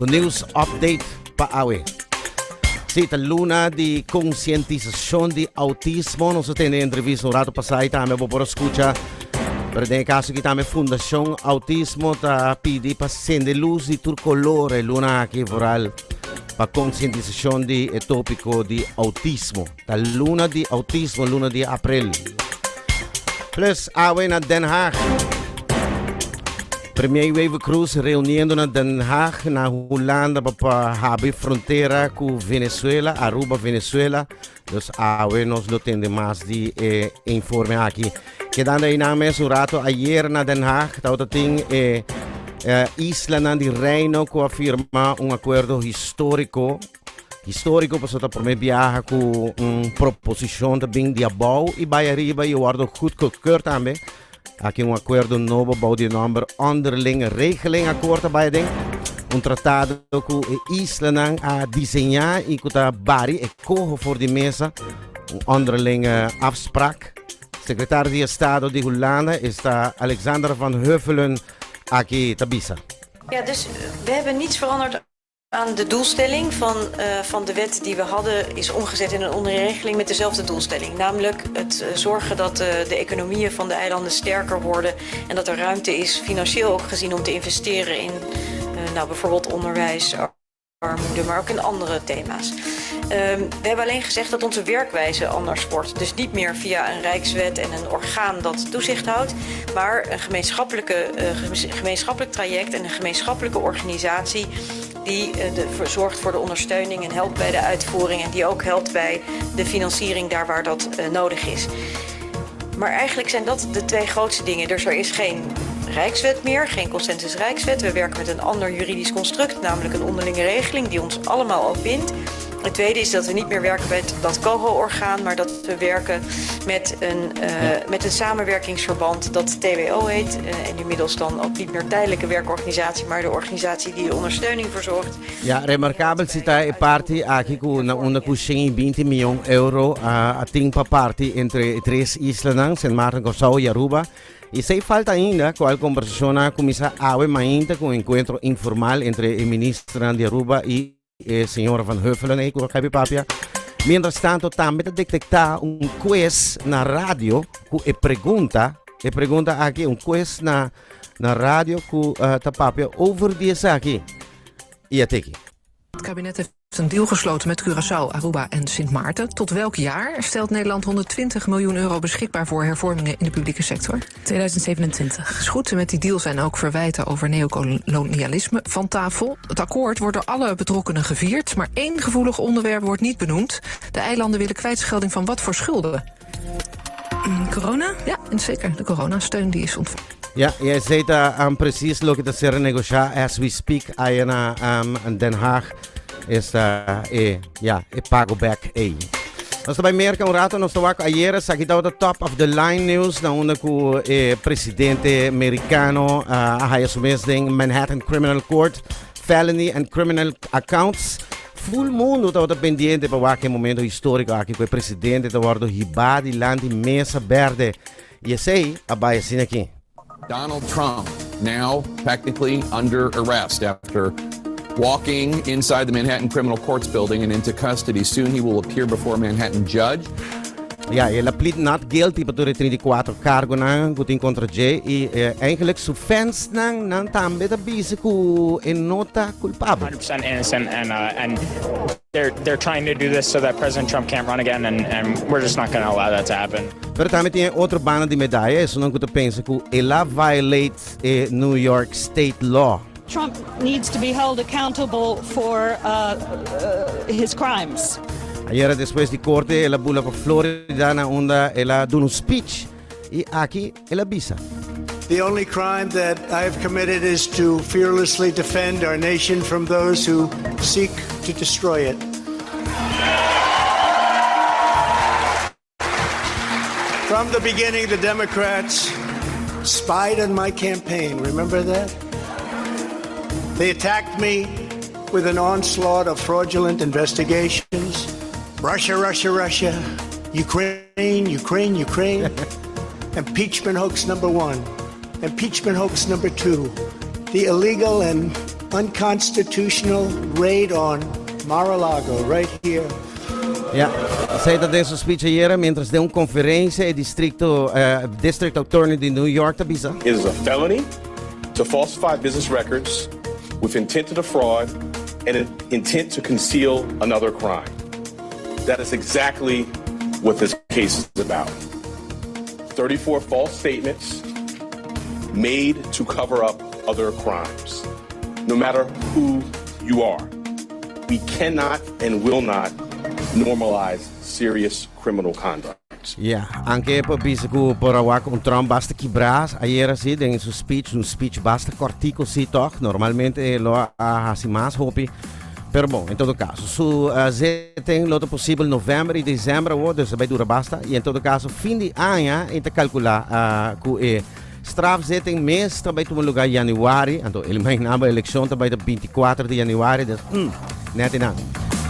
Ku news update pa awe. Sí, ta luna di konsientisashon di outismo. Nos a tene entrevista un rato pasá i tambe bo por a skucha. Pero den e kaso aki tambe Fundashon Outismo ta pidi pa sende lus di tur kolor e luna aki vooral pa konsientisashon di e topiko di outismo. Ta luna di autismo, luna di april. Plus, awe na Den Haag. Premier Wever Croes reuniendo na Den Haag, na Hulanda, pa habri frontera ku Venezuela, Aruba, Venezuela. Dus awe nos lo tende mas di e informe aki. Kedando ei nan mes un rato ayer na Den Haag, tawata tin e eh, islanan di Reino ku a firma un akuerdo historiko Historico pasobra ta prome biaha cu un proposicion ta bin di abou y bay ariba y wordo goedgekeurd tambe. Aki un acuerdo nobo bou di nomber Onderling Regeling Akkoord ta bay aden. Un tratado cu e islanan a diseña y cu ta bari e coho for di mesa. Un onderling afspraak. Secretario di Estado di Hulanda esta Alexander van Huffelen aki ta bisa. Ja, dus we hebben niets veranderd aan de doelstelling van, uh, van de wet die we hadden, is omgezet in een onderregeling met dezelfde doelstelling. Namelijk het eh, zorgen dat de, de economieën van de eilanden sterker worden en dat er ruimte is, financieel ook gezien, om te investeren in uh, nou, bijvoorbeeld onderwijs, armoede, maar ook in andere thema's. Um, we hebben alleen gezegd dat onze werkwijze anders wordt. Dus niet meer via een rijkswet en een orgaan dat toezicht houdt, maar een gemeenschappelijke, uh, gemeenschappelijk traject en een gemeenschappelijke organisatie die uh, de, zorgt voor de ondersteuning en helpt bij de uitvoering en die ook helpt bij de financiering daar waar dat uh, nodig is. Maar eigenlijk zijn dat de twee grootste dingen. Dus er is geen Rijkswet meer, geen consensus Rijkswet. We werken met een ander juridisch construct, namelijk een onderlinge regeling die ons allemaal ook bindt. Het tweede is dat we niet meer werken met dat COHO-orgaan, maar dat we werken met een, uh, met een samenwerkingsverband dat TWO heet. Uh, en inmiddels dan ook niet meer tijdelijke werkorganisatie, maar de organisatie die de ondersteuning verzorgt. Ja, remarkabel si ta e parti aki ku na unda ku 120 mion euro a tin pa parti entre e tres islanan, Sint Maarten, Kòrsou i Aruba. I esei falta ainda, kual kombersashon a kuminsá awe mainta ku un enkuentro informal entre e ministernan di Aruba i e señora Van Huffelen ei ku a kai papia. Mientras tanto tambe ta detektá un quiz na radio ku e pregunta, e pregunta aki un quiz na na radio ku uh, ta papia over di esaki. I a teki. Het kabinet heeft een deal gesloten met Curaçao, Aruba en Sint Maarten. Tot welk jaar stelt Nederland 120 miljoen euro beschikbaar voor hervormingen in de publieke sector? 2027. Is goed. Met die deal zijn ook verwijten over neocolonialisme van tafel. Het akkoord wordt door alle betrokkenen gevierd, maar één gevoelig onderwerp wordt niet benoemd. De eilanden willen kwijtschelding van wat voor schulden? Corona? Ja, en zeker. De coronasteun die is ontvangen. Ja, i esei ta um, precies loke ta ser negoshá as we speak aya na um, Den Haag. Esta e, ja, e pago back ei. Nos ta bai Merca un rato, nos ta wak ayer esaki tabata top of the line news na unda ku e presidente mericano uh, a haya su mes den Manhattan Criminal Court, felony and criminal accounts. Full mundo tabata pendiente pa wak e momento historico aki ku e presidente ta wordo hibá dilanti mesa berde. I esei a bai asina aki. Donald Trump now technically under arrest after walking inside the Manhattan Criminal Courts building and into custody. Soon he will appear before a Manhattan judge. Ja, el a plead not guilty pa tur e 34 cargonan cu tin contra dje y eh, eigenlijk su fansnan nan tambe ta bisa cu e no ta culpabel. 100% innocent and uh, and They're they're trying to do this so that President Trump can't run again and and we're just not gonna allow that to happen. Pero tambe tin e otro banda di medaya, esunnan ku ta pensa ku el a violate e New York State law. Trump needs to be held accountable for uh, uh, his crimes. Ayera despues di korte el a bula pa Florida na unda el a duna un speech i aki el a bisa. The only crime that I have committed is to fearlessly defend our nation from those who seek to destroy it. From the beginning, the Democrats spied on my campaign. Remember that? They attacked me with an onslaught of fraudulent investigations. Russia, Russia, Russia. Ukraine, Ukraine, Ukraine. Impeachment hoax number one. Impeachment hoax number two. The illegal and Unconstitutional raid on Mar-a-Lago right here. Ja, esey ta den su speech ayera mientras den un conferencia e districto, eh, district attorney di New York ta bisa. It is a felony to falsify business records with intent to defraud and an intent to conceal another crime. That is exactly what this case is about. 34 false statements made to cover up other crimes. No matter who you are, we cannot and will not normalize serious criminal conduct. Yeah, anke por bisa ku por a wak un Trump basta kibrá ayera si den su speech, un speech basta kortiko si toch, normalmente e lo a hasi mas hopi. Pero bon, en todo caso, su uh, zitting lo ta posibel november y december awor, dus bay dura basta. Y en todo caso, fin di aña, e ta calcula uh, cu e strafzitting mes ta bay tuma lugar januari. Anto, el imaginaba eleccion ta bay ta 24 di januari, dus mm, net inan.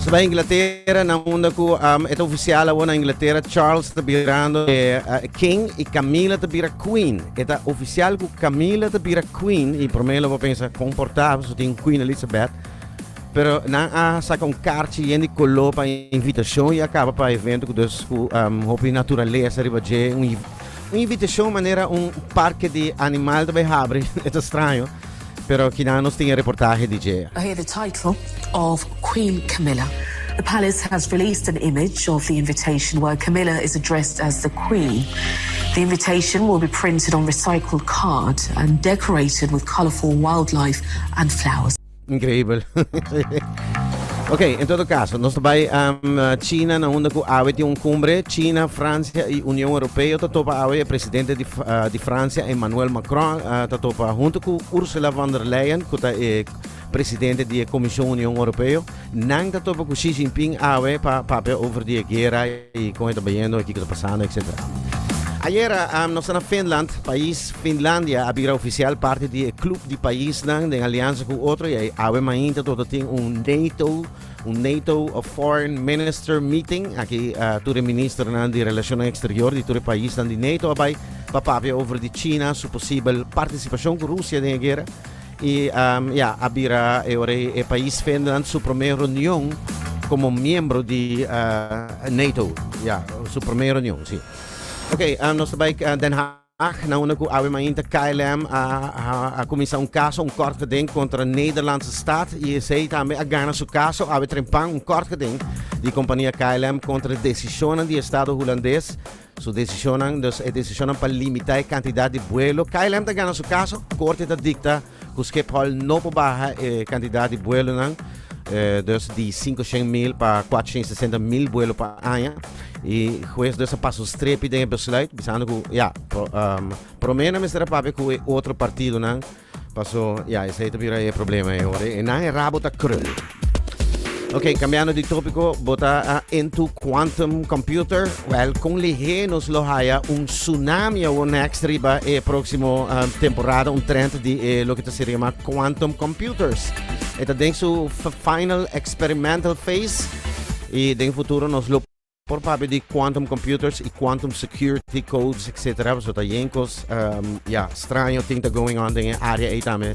So bay Inglaterra, na unda cu um, e ta oficial awor na Inglaterra, Charles ta birando eh, uh, king y Camilla ta bira queen. E ta oficial cu Camilla ta bira queen y prome lo bo pensa comporta, so tin Queen Elizabeth. Pero nan a saca un kaartje yen di color pa invitacion y a caba pa evento cu dus cu um, hopi naturaleza riba dje. Un, un invitacion manera un parke di animal ta bay habri. E ta straño. Pero kinan nos tin e reportahe di dje. Hear the title of Queen Camilla. The palace has released an image of the invitation where Camilla is addressed as the Queen. The invitation will be printed on recycled card and decorated with colorful wildlife and flowers. Increíbel. Ok, en todo caso, nos ta bai um, China na unda ku awe tin un cumbre. China, Francia y Unión Europeo ta topa awe. E presidente di, uh, di Francia, Emmanuel Macron, uh, ta topa hunto ku Ursula von der Leyen, ku ta e presidente di e Comisión Unión Europeo. Nan ta topa ku Xi Jinping awe pa papia over di e guera y con e ta bayendo, kiko ta pasando, etc. Ayera um, nos ta na Finland, pais Finlandia a bira oficial parti di e club di paisnan den alianza cu otro y awe mainta toto tin un NATO, un NATO Foreign Minister Meeting. Aki uh, tur e ministernan di Relacionnan Exterior di tur e paisnan di NATO a bai pa papia over di China su posibel participacion cu Rusia den e guera. Y um, ja, a bira e ora e pais Finland su prome reunion como miembro di uh, NATO. Ja, su prome reunion, si. Ok, um, nos ta bai uh, Den Haag, na unda ku awe mainta KLM a, a, a kuminsá un kaso, un kort geding kontra Nederlandse Staat y esei tambe a gana su kaso awe trempan un kort geding di kompania KLM kontra desishonnan di Estado Hulandes. Su desishonnan, dus e desishonnan pa limitá e kantidat di buelo. KLM ta gana su kaso, korte ta dikta ku Schiphol no por baha e kantidat di buelonan, dus di 500 mil pa 460 mil buelo pa aña. I hues dus a pasa un strepi den e besluit, bisando ku ya, um, promé nan mester a papia ku e otro partidonan. Paso, ya, esei ta bira e problema e ora. E nan e rabo ta krul. Ok, cambiando di tópico, bo ta into quantum computer? Well, con lihé nos lo haya un tsunami awor next riba e próximo temporada, un trend di e loke ta ser yama quantum computers. E ta den su final experimental phase y den futuro nos lo por papia di quantum computers y quantum security codes, etc. So ta yen cos, um, ja, straño tin ta going on den e area ei tambe.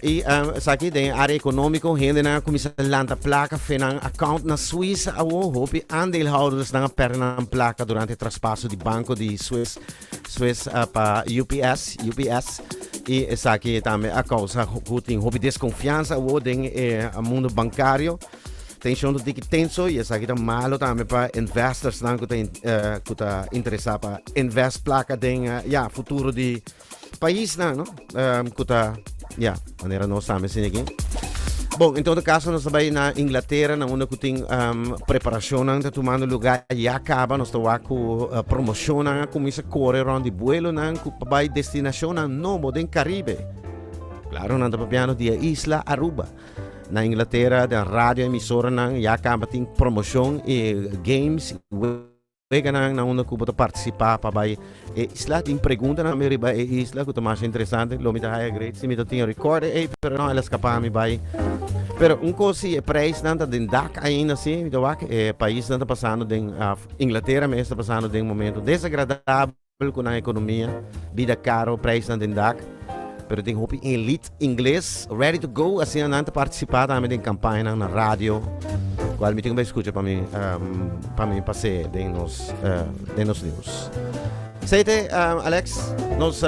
Y um, esaki den area económico, hendenan a cuminsa lanta placa fe nan account na Suiza awo. Hopi aandeelhouders nan a perde nan placa durante traspaso di banco di Swiss, Swiss uh, pa UPS, UPS. Y esaki tambe a causa cu tin hopi desconfianza awo den e mundo bancario. Tension ta tiki tenso y esaki ta malo tambe pa investorsnan cu ta cu ta interesa pa invest placa den ya futuro di paisnan, no? Cu ta ya manera nos tambe sin aki. Bon, en todo caso nos ta bay na Inglaterra na unda cu tin um, preparacionnan ta tumando lugar ya caba. Nos ta wak cu promocionnan a cuminsa core rond di vuelonan cu pa bay destinacionnan nobo den Caribe. Claro, nan ta papiando di e isla Aruba. Na Inglatera den radio emisoranan ya caba tin promocion y games weganan na unda cu bo ta participa pa bay e isla. Tin preguntanan tambe riba e isla cu ta masha interesante. Lo mi ta haya great si mi ta tin record ey, pero no, el a scapa mi bay. Pero un cos si, e prijsnan ta den dak ainda si. Mi ta wak e paisnan ta pasando den, Inglatera mes ta pasando den un momento desagradabel cu nan economia, bida caro, prijsnan den dak. Pero tin hopi elite ingles ready to go, asina nan ta participa tambe den campaña na radio, cual mi tin cu scucha pa mi pasa den nos news. Seite, Alex, nos